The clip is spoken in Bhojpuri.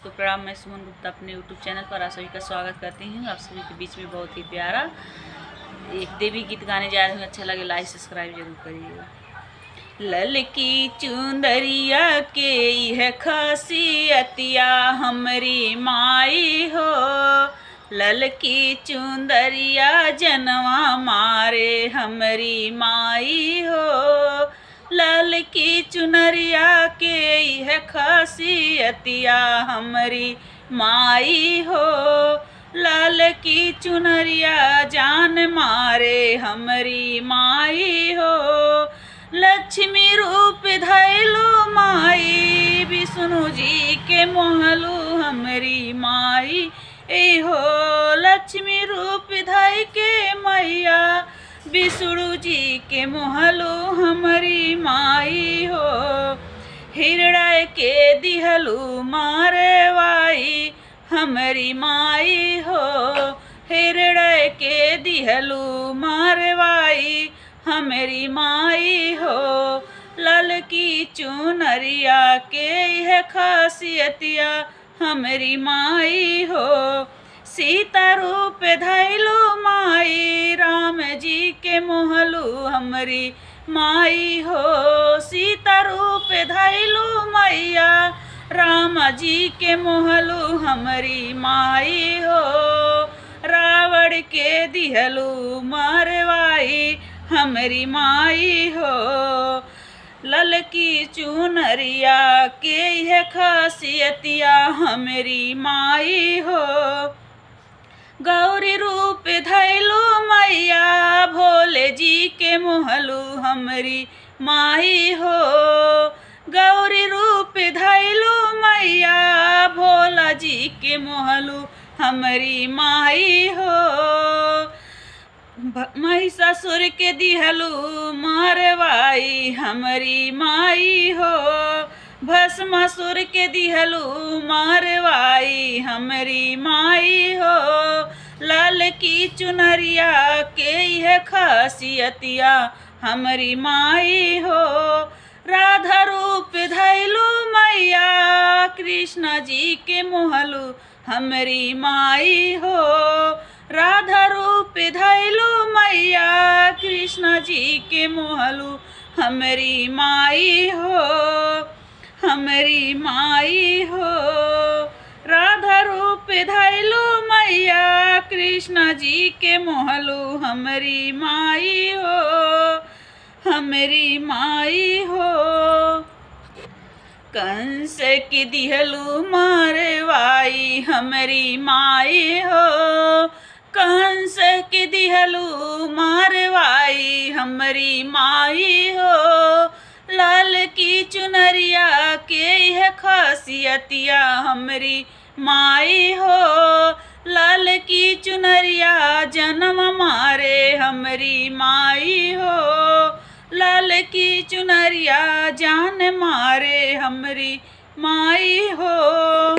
दोस्तों प्रणाम। मैं सुमन गुप्ता अपने यूट्यूब चैनल पर आप सभी का स्वागत करती हूँ। आप सभी के बीच में बहुत ही प्यारा एक देवी गीत गाने जा रहे हैं। अच्छा लगे लाइक सब्सक्राइब जरूर करिएगा। ललकी चुंदरिया के यह खासियतिया हमरी माई हो, ललकी चुंदरिया जनवा मारे हमरी माई हो, ललकी चुनरिया के यह खासियतिया हमरी माई हो, ललकी चुनरिया जान मारे हमरी माई हो, लक्ष्मी रूप धैलू माई विष्णु जी के मोहलू हमरी माई ए हो, लक्ष्मी रूप धै के मैया विष्णु जी के मोहलू हमरी माई हो, हिरड़य के दिहलू मारवाई हमरी माई हो, हिरड़य के दिहलू मारवाई हमरी माई हो, ललकी चुनरिया के यह खासियतिया हमरी माई हो, सीता रूप धैलू माई राम जी के मोहलू हमरी माई हो, सीता रूप धैलू मैया राम जी के मोहलू हमरी माई हो, रावण के दिहलू मारवाई हमरी माई हो, ललकी चुनरिया के यह खासियतिया हमरी माई हो, गौरी रूप धैलू मैया भोले जी के मोहलू हमरी माई हो, गौरी रूप धैलू मैया भोला जी के मोहलू हमरी माई हो, महिषासुर के दिहलू मारवाई हमरी माई हो, भस्मासुर के दिहलू मारवाई हमरी माई हो, ललकी चुनरिया के यह खासियतिया हमरी माई हो, राधा रूप धैलू मैया कृष्ण जी के मोहलू हमरी माई हो, राधा रूप धैलू मैया कृष्ण जी के मोहलू हमरी माई हो, हमरी माई हो, राधा रूप धैलू मैया कृष्ण जी के मोहलू हमरी माई हो, हमरी माई हो, कंस की दिहलू मारवाई हमरी माई हो, कंस की दिहलू मारवाई हमरी माई हो, लाल की चुनरिया के यह खासियतिया हमरी माई हो, लाल की चुनरिया जन्म मारे हमरी माई हो, लाल की चुनरिया जान मारे हमरी माई हो।